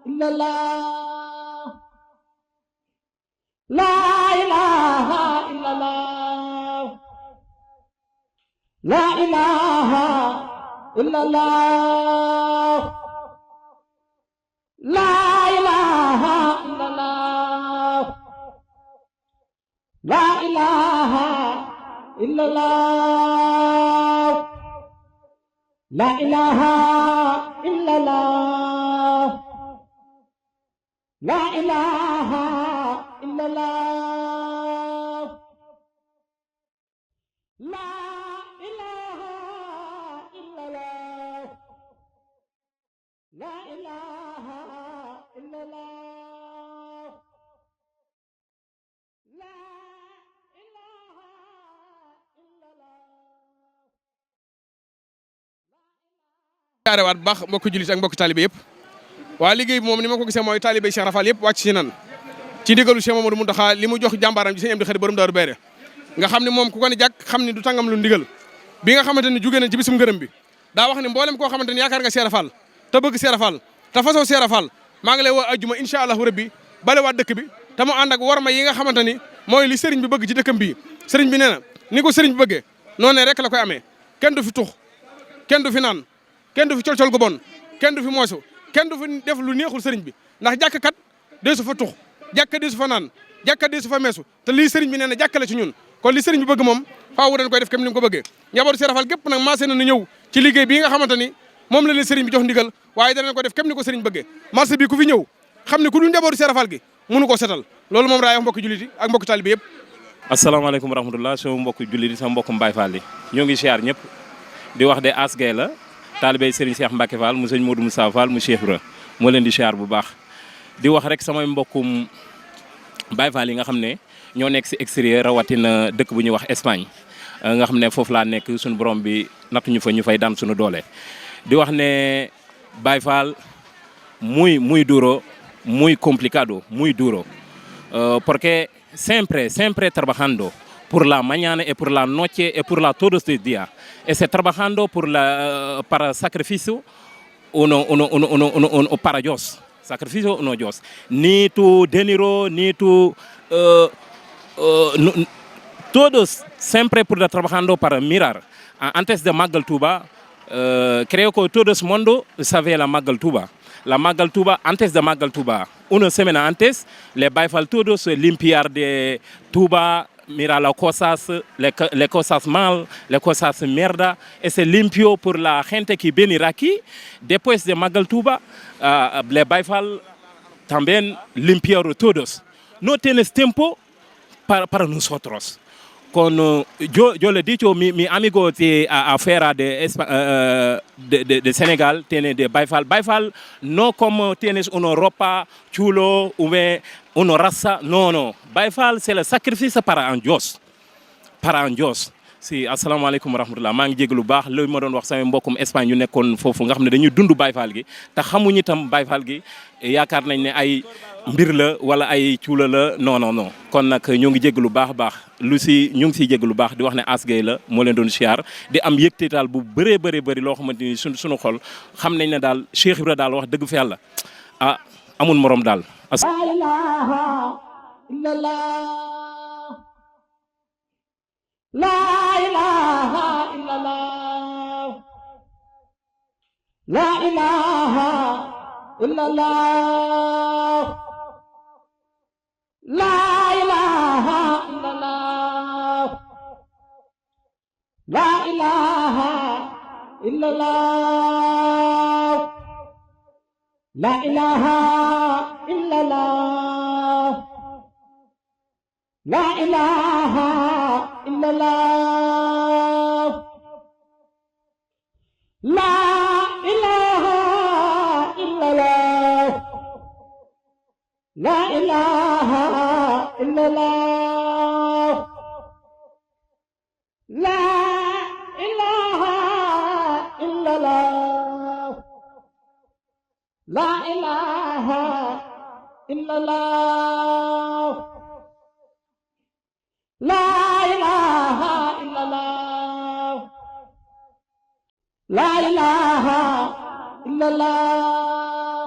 illallah, la ilaha illallah, la ilaha illallah, la ilaha illallah, la ilaha illallah, la ilaha illallah, la ilaha illallah, la ilaha illallah, la ilaha illallah, la ilaha illallah. jaarewaat bu baax mbokki jullit ak mbokki talibé yëpp waa liggéey bi moom ni ma ko gisee mooy talibé Cheikh Rafal yëpp wàcc si nan ci ndigalu Cheikh Mamadou Mountakha li mu jox jàmbaaram ji sëñ Amdi Xadi borom Daaru Bayre nga xam ne moom ku ko ne jàkk xam ne du tàngam lu ndigal bi nga xamante ne jóge nañ ci bisum ngërëm bi daa wax ne mboolem koo xamante ne yaakaar nga Cheikh Rafal te bëgg Cheikh Rafal te fasoo Cheikh Rafal maa ngi lay woo ajjuma incha allahu rabbi bale waa dëkk bi te mu ànd ak worma yi nga xamante ni mooy li sëriñ bi bëgg ci dëkkam bii sëriñ bi nee na ni ko sëriñ bi bëggee noonu rek la koy amee kenn du fi tux kenn du fi naan kenn du fi colcol gu bon kenn du fi moosu kenn du fi def lu neexul sëriñ bi ndax jàkk kat dee su fa tux jàkka dee su fa naan jàkka dee su fa meesu te lii sëriñ bi nee na jàkkale ci ñun kon li sëriñ bi bëgg moom faaw dañ koy def comme ni mu ko bëggee njabootu Cheikh Rafal gépp nag maasé na ñëw ci liggéey bii nga xamante ni moom la leen sëriñ bi jox ndigal waaye danañ ko def comme ni ko sëriñ bëggee marché bi ku fi ñëw xam ne ku dul njabootu Cheikh Rafal gi mënu ko setal loolu moom raay wax mbokki jullit yi ak mbokki taalibe yëpp asalaamaaleykum wa rahmatullah sama mbokki jullit yi sama mbokku Baye Fall yi ñoo ngi siyaar ñëpp di wax de As Gueye la taalibe sëriñ Cheikh Mbacke Fall mu sëñ Modou Moussa Fall mu Cheikh Ibra moo leen di siyaar bu baax di wax rek samay mbokkum Baye Fall yi nga xam ne ñoo nekk si extérieur rawatina dëkk bu ñuy wax Espagne nga xam ne foofu laa nekk suñu borom bi nattuñu fa ñu fay daan suñu doole di wax ne Baye Fall muy duro muy complicado muy duro porque siempre trabajando por la mañana y por la noche y por la todos los días trabajando para sacrificio uno para Dios sacrificio uno Dios ni tu dinero ni tu todos siempre por trabajando para mirar antes de Magal Touba creo que todo el mundo sabe la Magal Touba. La Magal Touba, antes de Magal Touba, una semana antes, les Baye Fall todos limpiar de Touba, mirar las cosas mal, las cosas mierda, y se limpio por la gente que viene aquí. Después de Magal Touba, les Baye Fall también limpiar todos. No tienes tiempo para nosotros. Yo le he dicho, mi amigo de afuera de Senegal tiene de Baye Fall. Baye Fall no como tienes una ropa chulo, una raza, no. Baye Fall c'est le sacrifice para un Dios. Para un Dios. si asalaamaaleykum wa rahmatulah maa ngi jégalu baax loolu ma doon wax sama mbokkum Espagne yu nekkoon foofu nga xam ne dañuy dund Baye Fall gi te xamuñu itam Baye Fall gi yaakaar nañ ne ay mbir la wala ay cuula la non kon nag ñoo ngi jégalu baax a baax ñu ngi siy jégalu baax di wax ne As Gueye la moo leen doon siyaar di am yëgte daal bu bëree bëri loo xamante ni suñu xol xam nañ ne daal Cheikh Ibra daal wax dëgg fa yàlla amul morom daal. La ilaha illallah, la ilaha illallah, la ilaha illallah, la ilaha illallah, la ilaha illallah, la ilaha illallah, la ilaha illallah, la ilaha illallah, la ilaha illallah, la ilaha illallah, la ilaha illallah, la ilaha illallah,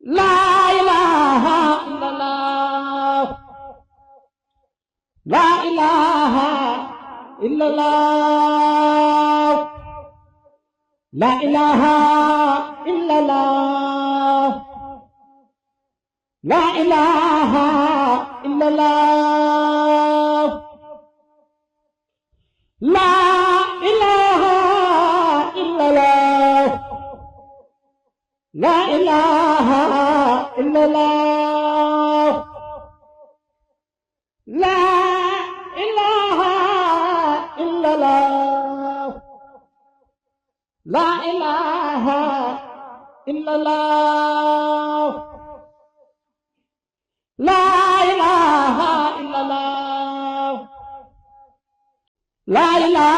لا إله إلا الله لا إله إلا الله لا إله إلا الله لا إله إلا الله لا إله إلا الله لا إله إلا الله لا إله إلا الله لا إله إلا الله لا إله إلا الله لا إله